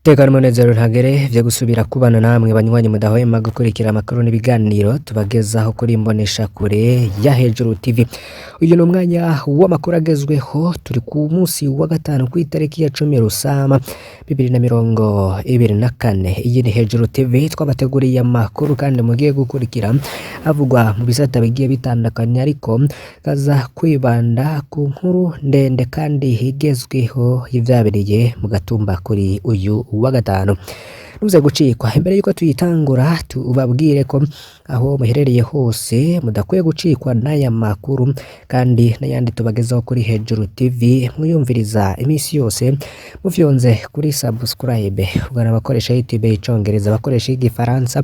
Tekano umunezero ntagere vyo gusubira kubana namwe banywanyi mudahwema gukurikira amakuru n'ibiganiro tubagezaho kuri imbonesha kure ya Hejuru TV. Uyu ni umwanya w'amakuru agezweho, turi ku munsi wa gatanu kw'itariki ya 10 Rusama 2024. Iyi ni Hejuru TV, twabateguriye amakuru kandi mugiye gukurikira avugwa mu bisata bigiye bitandukanye, ariko kaza kwibanda ku nkuru ndende kandi igezweho y'ivyabereye mu Gatumba kuri uyu wa gatanu. Ntuze gucikwa. Imbere yuko tuyitangura, tubabwire ko aho muherereye hose mudakwiye gucikwa n'aya makuru kandi n'ayandi tubagezaho kuri Hejuru TV, mwiyumviriza iminsi yose mufyonze kuri subscribe. Ugana abakoresha YouTube icongereza, abakoresha igifaransa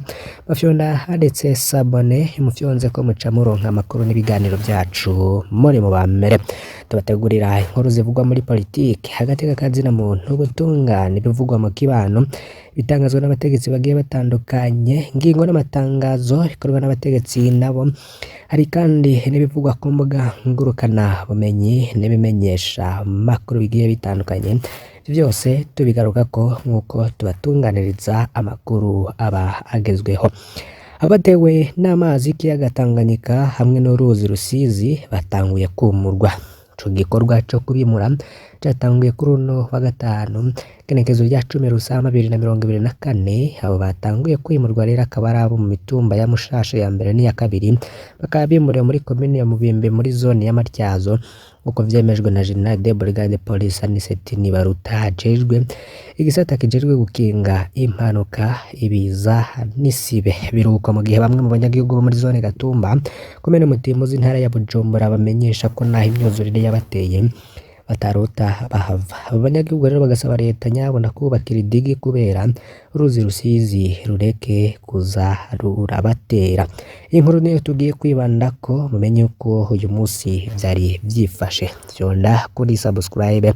bafyonda handitse s'abonner, mufyonze ko muca muronka amakuru n'ibiganiro vyacu muri mu bambere. Tubategurira inkuru zivugwa muri politike, hagati k'akazina muntu, ubutungane, ibivugwa mu kibano, bitangazwa n'abategetsi bagiye batandukanye, ingingo n'amatangazo bikorwa n'abategetsi nabo. Hari kandi n'ibivugwa ku mbuga ngurukana bumenyi n'ibimenyesha makuru bigiye bitandukanye. Vyose tubigarukako nk'uko tubatunganiriza amakuru aba agezweho. Abatewe n'amazi y'ikiyaga Tanganyika hamwe n'uruzi Rusizi batanguye kwimurwa. Ico gikorwa co kubimura catanguye kuri uno wa gatanu, igenekerezo rya 10 Rusama 2024. Abo batanguye kwimurwa rero akaba ari abo mu mitumba ya Mushasha ya mbere n'iya kabiri, bakaba bimuriwe muri komine ya Mubimbi muri zone ya Matyazo, nk'uko vyemejwe na General de Brigade Police Anicet Nibaruta, ajejwe igisata kijejwe gukinga impanuka, ibiza n'isibe. Biruko mu gihe bamwe mu banyagihugu bo muri zone Gatumba, komine Mutimbuzi, intara ya Bujumbura, bamenyesha ko naho imyuzurire yabateye batarota bahava. Abo banyagihugu rero bagasaba leta nyabona kubakira idigi kubera uruzi Rusizi rureke kuza rurabatera. Iyi nkuru niyo tugiye kwibandako, mumenye uko uyu munsi vyari vyifashe. Fyonda kuri subscribe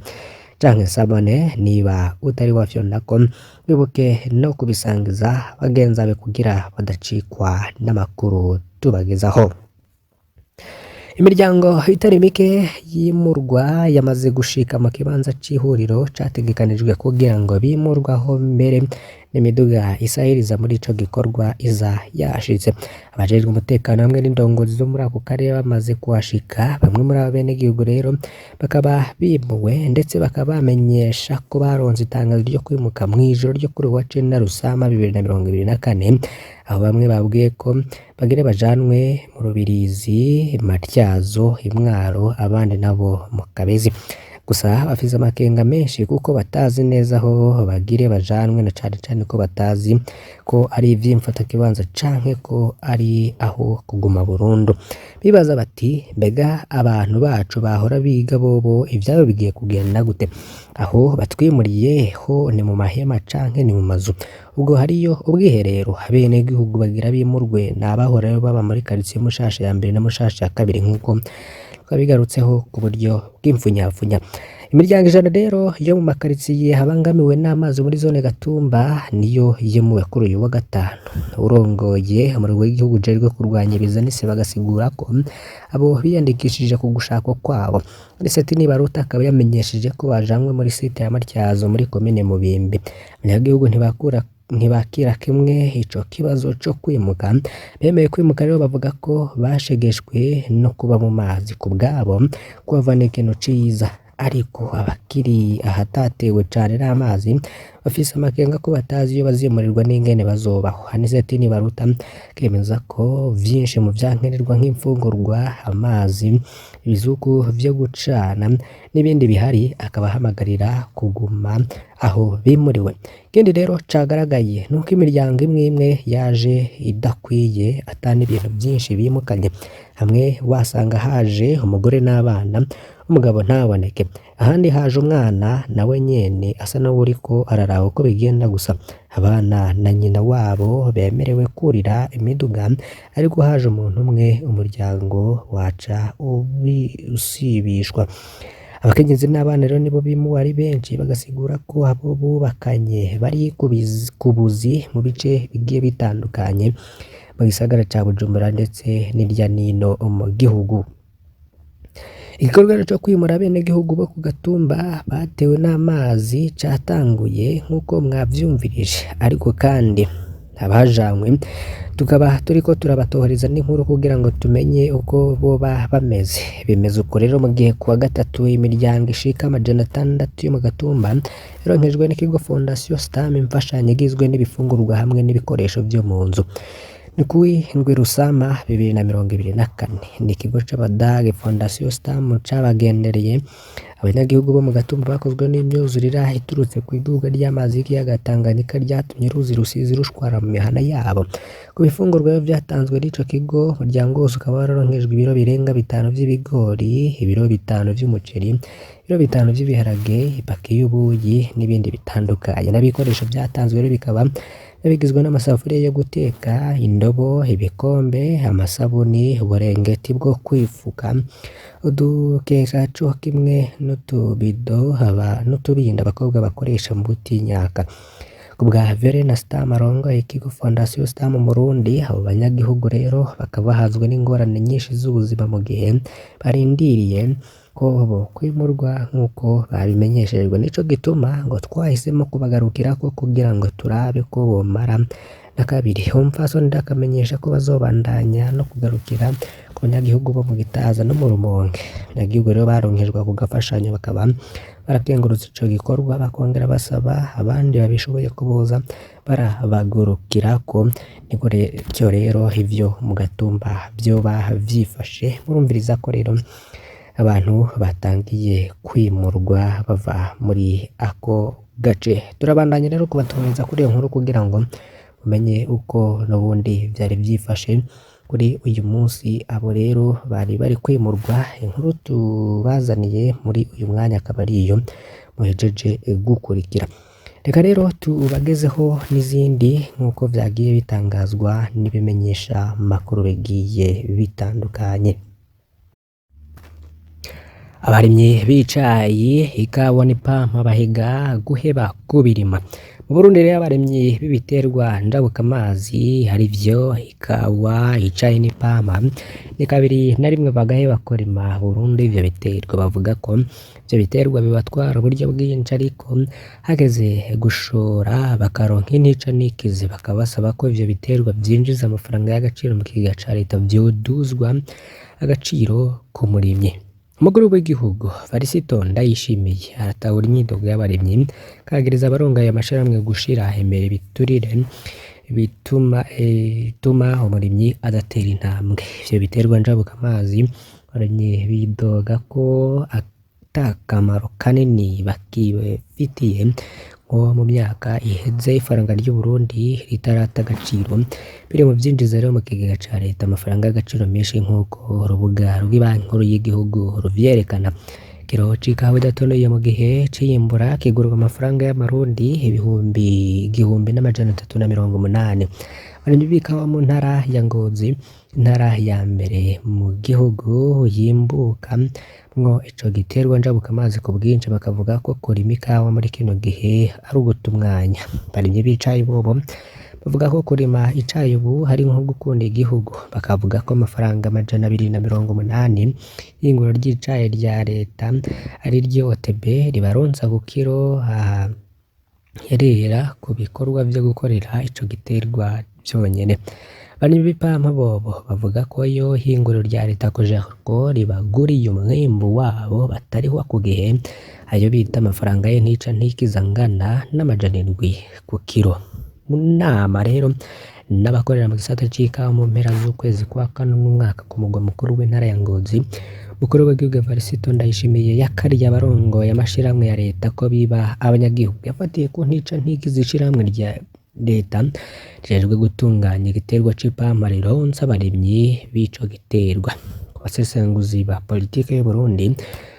canke s'abonner niba utari wafyondako, wibuke no kubisangiza bagenzi bawe kugira badacikwa n'amakuru tubagezaho. Imiryango itari mike yimurwa yamaze gushika mu kibanza c'ihuriro categekanijwe kugira ngo bimurwaho, mbere n'imiduga isahiriza muri ico gikorwa iza yashitse. Abajejwe umutekano hamwe n'indongozi zo muri ako karere bamaze kuhashika, bamwe muri abo benegihugu rero bakaba bimuwe, ndetse bakaba bamenyesha ko baronse itangazo ryo kwimuka mw'ijoro ryo kuri uwa 9 Rusama 2024, aho bamwe babwiye ko bagire bajanwe mu Rubirizi, Matyazo, Imwaro, abandi nabo mu Kabezi. Gusa bafise amakenga menshi kuko batazi neza aho bagire bajanwe, na cane cane ko batazi ko ari ivy'imfatakibanza canke ko ari aho kuguma burundu. Bibaza bati: "Mbega abantu bacu bahora biga bobo ivyabo bigiye kugenda gute? Aho batwimuriye ho ni mu mahema canke ni mu mazu? Ubwo hariyo ubwiherero?" Abenegihugu bagira bimurwe ni abahora baba muri karitiye Mushasha ya mbere na Mushasha ya kabiri, nk'uko twabigarutseho ku buryo bw'imfunyafunya. Imiryango 100 rero yo mu makaritsiye habangamiwe n'amazi muri zone Gatumba niyo yimuwe kuri uyu wa gatanu. Urongoye umurwi w'igihugu ujejwe kurwanya ibiza n'isibe bagasigura ko abo biyandikishije ku gushaka kwabo. Anicet Nibaruta akaba yamenyesheje ko bajanwe muri site ya Matyazo muri komine Mubimbi. Abanyagihugu ntibakura ntibakira kimwe ico kibazo co kwimuka. Bemeye kwimuka rero bavuga ko bashegeshwe no kuba mu mazi, ku bwabo kuhava ni ikintu ciza, ariko abakiri ahatatewe cane n'amazi bafise amakenga ko batazi iyo bazimurirwa n'ingene bazobaho. Anicet Nibaruta akemeza ko vyinshi mu vyankenerwa nk'imfungurwa, amazi, ibizuku vyo gucana n'ibindi bihari, akaba ahamagarira kuguma aho bimuriwe. Ikindi rero cagaragaye nuko imiryango imwe imwe yaje idakwiye, ata n'ibintu vyinshi bimukanye. Hamwe wasanga haje umugore n'abana, umugabo ntaboneke, ahandi haje umwana nawe nyene asa n'uwuriko araraba uko bigenda gusa. Abana na nyina wabo bemerewe kurira imiduga, ariko haje umuntu umwe umuryango waca usibishwa. Abakenyezi n'abana rero nibo bimuwe ari benshi, bagasigura ko abo bubakanye bari ku buzi mu bice bigiye bitandukanye mu gisagara ca Bujumbura ndetse n'irya nino mu gihugu. Igikorwa co kwimura abenegihugu bo ku Gatumba batewe n'amazi catanguye nk'uko mwavyumvirije, ariko kandi abajanywe tukaba turiko turabatohoreza n'inkuru kugira ngo tumenye uko boba bameze. Bimeze uko rero mu gihe kuwa gatatu imiryango ishika 600 yo mu Gatumba yaronkejwe n'ikigo Fondation Stam imfashanyo igizwe n'ibifungurwa hamwe n'ibikoresho vyo mu nzu. Ni kuw'indwi Rusama 2024 ni ikigo c'Abadage Fondation Stam cabagendereye. Abanyagihugu bo mu Gatumba bakozwe n'imyuzurira iturutse kw'iduga ry'amazi y'ikiyaga Tanganyika ryatumye uruzi Rusizi rushwara mu mihana yabo. Ku bifungurwa vyatanzwe n'ico kigo, umuryango wose ukaba wararonkejwe ibiro birenga 5 vy'ibigori, ibiro 5 vy'umuceri, ibiro 5 vy'ibiharage, ipaki y'ubuyi n'ibindi bitandukanye. N'ibikoresho vyatanzwe rero bikaba bigizwe n'amasafuriya yo guteka, indobo, ibikombe, amasabuni, uburengeti bwo kwifuka, udukeka co kimwe n'utubido n'utubindi abakobwa bakoresha mu butinyaka. Kubwa Verena Stam arongoye ikigo Fondation Stam mu Burundi, abo banyagihugu rero bakaba bahazwe n'ingorane nyinshi z'ubuzima mu gihe barindiriye ko bokwimurwa nk'uko babimenyeshejwe. Nico gituma ngo twahisemo kubagarukirako kugira ngo turabe ko bomara na kabiri. Umupfasoni akamenyesha ko bazobandanya no kugarukira ku banyagihugu bo mu Gitaza no mu Rumonge. Abanyagihugu rero baronkejwe ako gafashanyo bakaba barakengurutse ico gikorwa, bakongera basaba abandi babishoboye ko boza barabagurukirako. Niko rero ivyo mu Gatumba vyoba vyifashe. Murumviriza ko rero abantu batangiye kwimurwa bava muri ako gace. Turabandanya rero kubatohereza kuri iyo nkuru kugira ngo mumenye uko n'ubundi vyari vyifashe kuri uyu munsi. Abo rero bari bari kwimurwa, inkuru tubazaniye muri uyu mwanya akaba ari iyo muhejeje gukurikira. Reka rero tubagezeho n'izindi nk'uko vyagiye bitangazwa n'ibimenyesha makuru bigiye bitandukanye. Abarimyi b'icayi, ikawa n'ipampa bahiga guheba kubirima. Mu Burundi rero abarimyi b'ibiterwa njabukamazi arivyo ikawa, icayi n'ipampa ni kabiri na rimwe bagaheba kurima burundu ivyo biterwa. Bavuga ko ivyo biterwa bibatwara uburyo bwinshi, ariko hageze gushora bakaronka intica n'ikize. Bakaba basaba ko ivyo biterwa vyinjiza amafaranga y'agaciro mu kigega ca leta vyoduzwa agaciro k'umurimyi. Umukuru w'igihugu Varisito Ndayishimiye aratahura imyidogo y'abarimyi, akagiriza abarongoye amashirahamwe gushira imbere ibiturire bituma umurimyi adatera intambwe. Ivyo biterwa njabukamazi abarimyi bidoga ko ata kamaro kanini bakibifitiye, nko mu myaka iheze ifaranga ry'Uburundi ritarata agaciro, biri mu vyinjiza rero mu kigega ca leta amafaranga y'agaciro menshi nk'uko urubuga rw'ibanki nkuru y'igihugu ruvyerekana. Ikiro c'ikawa idatonoye mu gihe c'iyimbura kigurwa amafaranga y'amarundi 1380. Abarimyi b'ikawa mu ntara ya Ngozi, intara ya mbere mu gihugu yimbuka mwo ico giterwa njabukamazi ku bwinshi, bakavuga ko kurima ikawa muri kino gihe ari uguta umwanya. Abarimyi b'icayi bobo bavuga ko kurima icayi ubu hari nko gukunda igihugu, bakavuga ko amafaranga 280 y'inguriro ry'icayi rya leta ari ryo OTB ribaronsa ku kiro aherera ku bikorwa vyo gukorera ico giterwa vyonyene. Abarimyi b'ipampa bobo bavuga ko iyo hinguriro rya leta Cogerco ribaguriye umwimbu wabo batarihwa ku gihe, ayo bita amafaranga y'intica ntikiza angana n'700 ku kiro. Mu nama rero n'abakorera mu gisata c'ikawa mu mpera z'ukwezi kwa kane n'umwaka ku mugwa mukuru w'intara ya Ngozi, umukuru w'igihugu Evariste Ndayishimiye yakariye abarongoye amashirahamwe ya leta ko biba abanyagihugu. Yafatiye ku ntica ntikiza ishirahamwe rya leta rijejwe gutunganya igiterwa c'ipampa rironsa abarimyi b'ico giterwa. Ku basesanguzi ba politike y'Uburundi,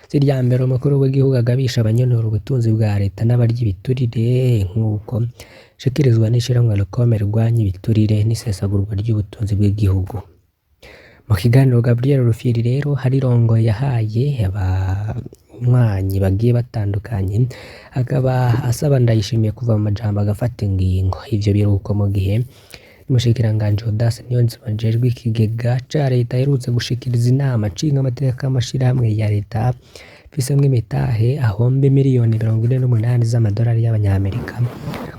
si irya mbere umukuru w'igihugu agabisha abanyonora ubutunzi bwa leta n'abarya ibiturire, nk'uko bishikirizwa n'ishirahamwe Rukome rirwanya ibiturire n'isesagurwa ry'ubutunzi bw'igihugu. Mu kiganiro Gabriel Rufyiri rero hari irongo yahaye abanywanyi bagiye batandukanye, akaba asaba Ndayishimiye kuva mu majambo agafata ingingo. Ivyo biruko mu gihe Umushikiranganji Audace Niyonzima ajejwe ikigega ca leta aherutse gushikiriza inama nshingamateka y'amashirahamwe ya leta afisemwo imitahe ahomba imiliyoni 48 z'amadolari y'abanyamerika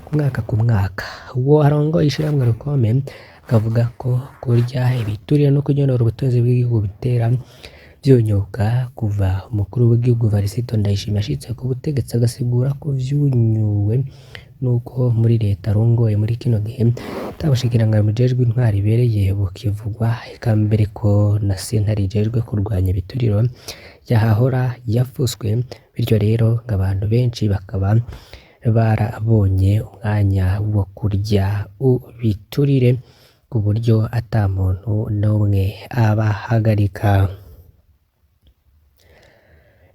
ku mwaka ku mwaka. Uwo arongoye ishirahamwe Rukome akavuga ko kurya ibiturire no kunyonora ubutunzi bw'igihugu bitera vyunyuka kuva umukuru w'igihugu Varisito Ndayishimiye ashitse ku butegetsi, agasigura ko vyunyuwe nuko muri leta arongoye muri kino gihe ata bushikiranganji bujejwe intwaro ibereye bukivugwa, eka mbere ko na sentare ijejwe kurwanya ibituriro yahahora yafuswe, bityo rero ngo abantu benshi bakaba barabonye umwanya wo kurya ibiturire ku buryo ata muntu n'umwe abahagarika.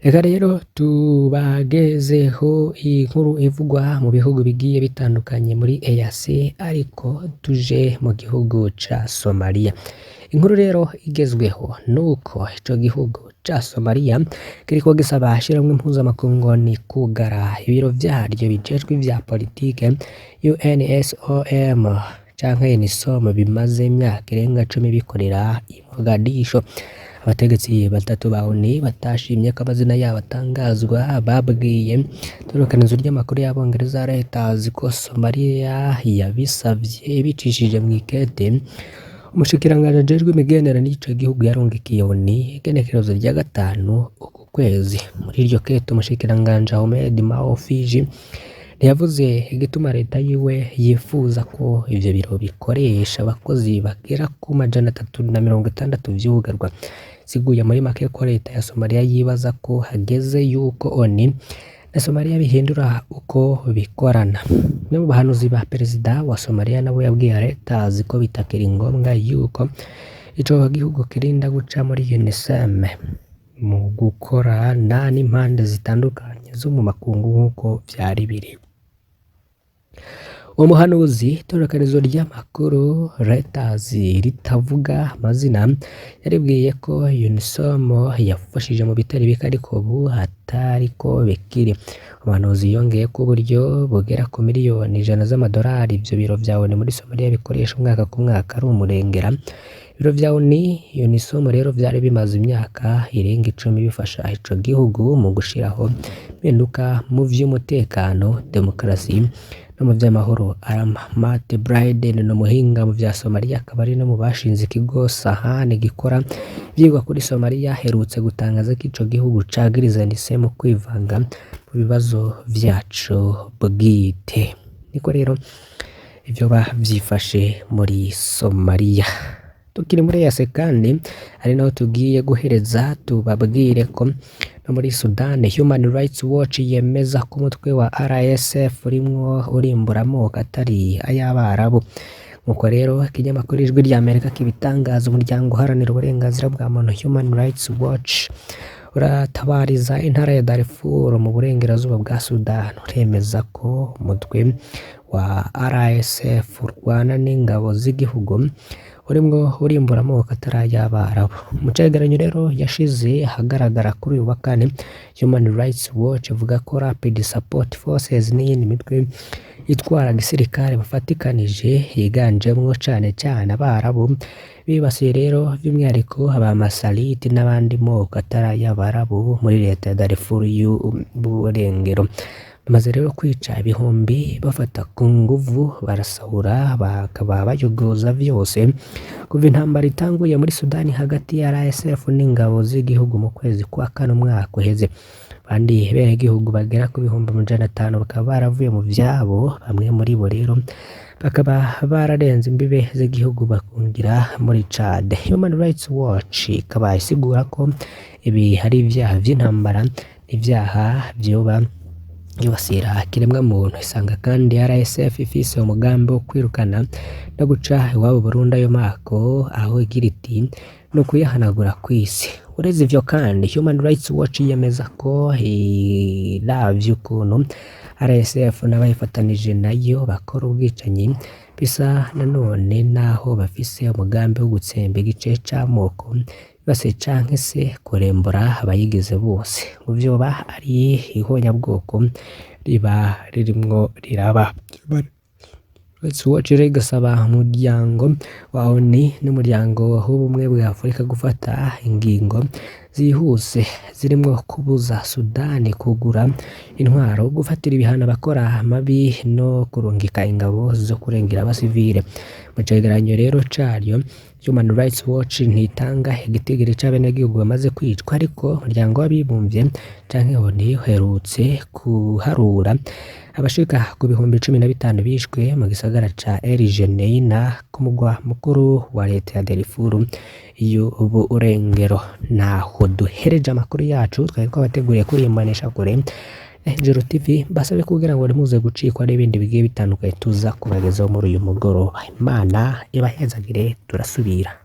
Reka rero tubagezeho inkuru ivugwa mu bihugu bigiye bitandukanye muri EAC, ariko tuje mu gihugu ca Somalia. Inkuru rero igezweho nuko ico gihugu ca Somalia kiriko gisaba ishirahamwe mpuzamakungu ni kugara ibiro vyaryo bijejwe ivya politike UNSOM canke UNISOM bimaze imyaka irenga 10 bikorera i Mogadisho. Abategetsi batatu ba ONU batashimye ko amazina yabo atangazwa babwiye itororokanizo ry'amakuru y'abongereza Reuters ko Somalia yabisavye ibicishije mw'ikete umushikiranganji ajejwe imigenderanire y'ico gihugu yarungikiye ONU igenekerezo rya 5 uku kwezi. Muri iryo kete umushikiranganji Ahmed Mao Fiji ntiyavuze igituma leta yiwe yifuza ko ivyo biro bikoresha abakozi bagera ku 360 vyugarwa. Siguye muri make ko leta ya Somalia yibaza ko hageze yuko ONU na Somalia bihindura uko bikorana. Umwe mu bahanuzi ba perezida wa Somalia nawe yabwiye Reuters ko bitakiri ngombwa yuko ico gihugu kirinda guca muri UNISOM mu gukorana n'impande zitandukanye zo mu makungu nk'uko vyari biri. Uwo muhanuzi itororokanizo ry'amakuru Reuters ritavuga amazina yaribwiye ko UNISOM yafashije mu bitari bike ariko ubu atariko bikiri. Umuhanuzi yongeye ko uburyo bugera ku miliyoni 100 z'amadolari ivyo biro vya ONU muri Somalia bikoresha umwaka ku mwaka ari umurengera. Ibiro vya ONU UNISOM rero vyari bimaze imyaka irenga 10 bifasha ico gihugu mu gushiraho impinduka mu vy'umutekano, demokarasi no mu vy'amahoro. Matt Bryden ni umuhinga mu vya Somalia akaba ari no mu bashinze ikigo Sahani gikora ivyigwa kuri Somalia, aherutse gutangaza ko ico gihugu cagiriza UNISOM kwivanga mu bibazo vyaco bwite. Niko rero ivyoba vyifashe muri Somalia. Tukiri muri EAC kandi ari naho tugiye guhereza, tubabwire ko no muri Sudan Human Rights Watch yemeza ko umutwe wa RSF urimwo urimbura amoko atari ay'Abarabu. Nkuko rero ikinyamakuru Ijwi rya Amerika kibitangaza, umuryango uharanira uburenganzira bwa muntu Human Rights Watch uratabariza intara ya Darfur mu burengerazuba bwa Sudan, uremeza ko umutwe wa RSF urwana n'ingabo z'igihugu urimwo urimbura amoko atari ay'Abarabu. Mu cegeranyo rero yashize ahagaragara kuri uyu wa kane, Human Rights Watch ivuga ko Rapid Support Forces n'iyindi mitwe itwara gisirikare bafatikanije yiganjemwo cane cane Abarabu bibasiye rero by'umwihariko Abamasaliti n'abandi moko atari ay'Abarabu muri leta ya Darfur y'Uburengero. Bamaze rero kwica ibihumbi, bafata ku nguvu, barasahura, bakaba bayogoza vyose kuva intambara itanguye muri Sudani hagati ya RSF n'ingabo z'igihugu mu kwezi kwa kane umwaka uheze. Abandi benegihugu bagera ku 500,000 bakaba baravuye mu vyabo, bamwe muri bo rero bakaba bararenze imbibe z'igihugu bakungira muri Chad. Human Rights Watch ikaba isigura ko ibi ari ivyaha vy'intambara n'ivyaha vyoba yibasira kiremwa muntu. Isanga kandi RSF ifise umugambi wo kwirukana no guca iwabo burundu ayo mako, aho igira iti ni ukuyahanagura kw'isi. Uretse ivyo kandi, Human Rights Watch yemeza ko iravye ukuntu RSF n'abayifatanije nayo bakora ubwicanyi, bisa nanone naho bafise umugambi wo gutsemba igice c'amoko bibasiye canke se kurembura abayigize bose, ngo vyoba ari ihonyabwoko riba ririmwo riraba. Rights Watch rero igasaba umuryango wa ONU n'umuryango w'ubumwe bwa Afurika gufata ingingo zihuse zirimwo kubuza Sudani kugura intwaro, gufatira ibihano abakora amabi no kurungika ingabo zo kurengera abasivile. Mu cegeranyo rero caryo, Human Rights Watch ntitanga igitigiri c'abenegihugu bamaze kwicwa, ariko umuryango w'abibumvye canke ONU uherutse kuharura abashika ku 15,000 bishwe mu gisagara ca El Geneina ku mugwa mukuru wa leta ya Darfur y'uburengero. Naho duhereje amakuru yacu twari twabateguriye kuri iyi mboneshakure Angel TV, mbasabe kugira ngo ntimuze gucikwa n'ibindi bigiye bitandukanye tuza kubagezaho muri uyu mugoroba. Imana ibahezagire, turasubira.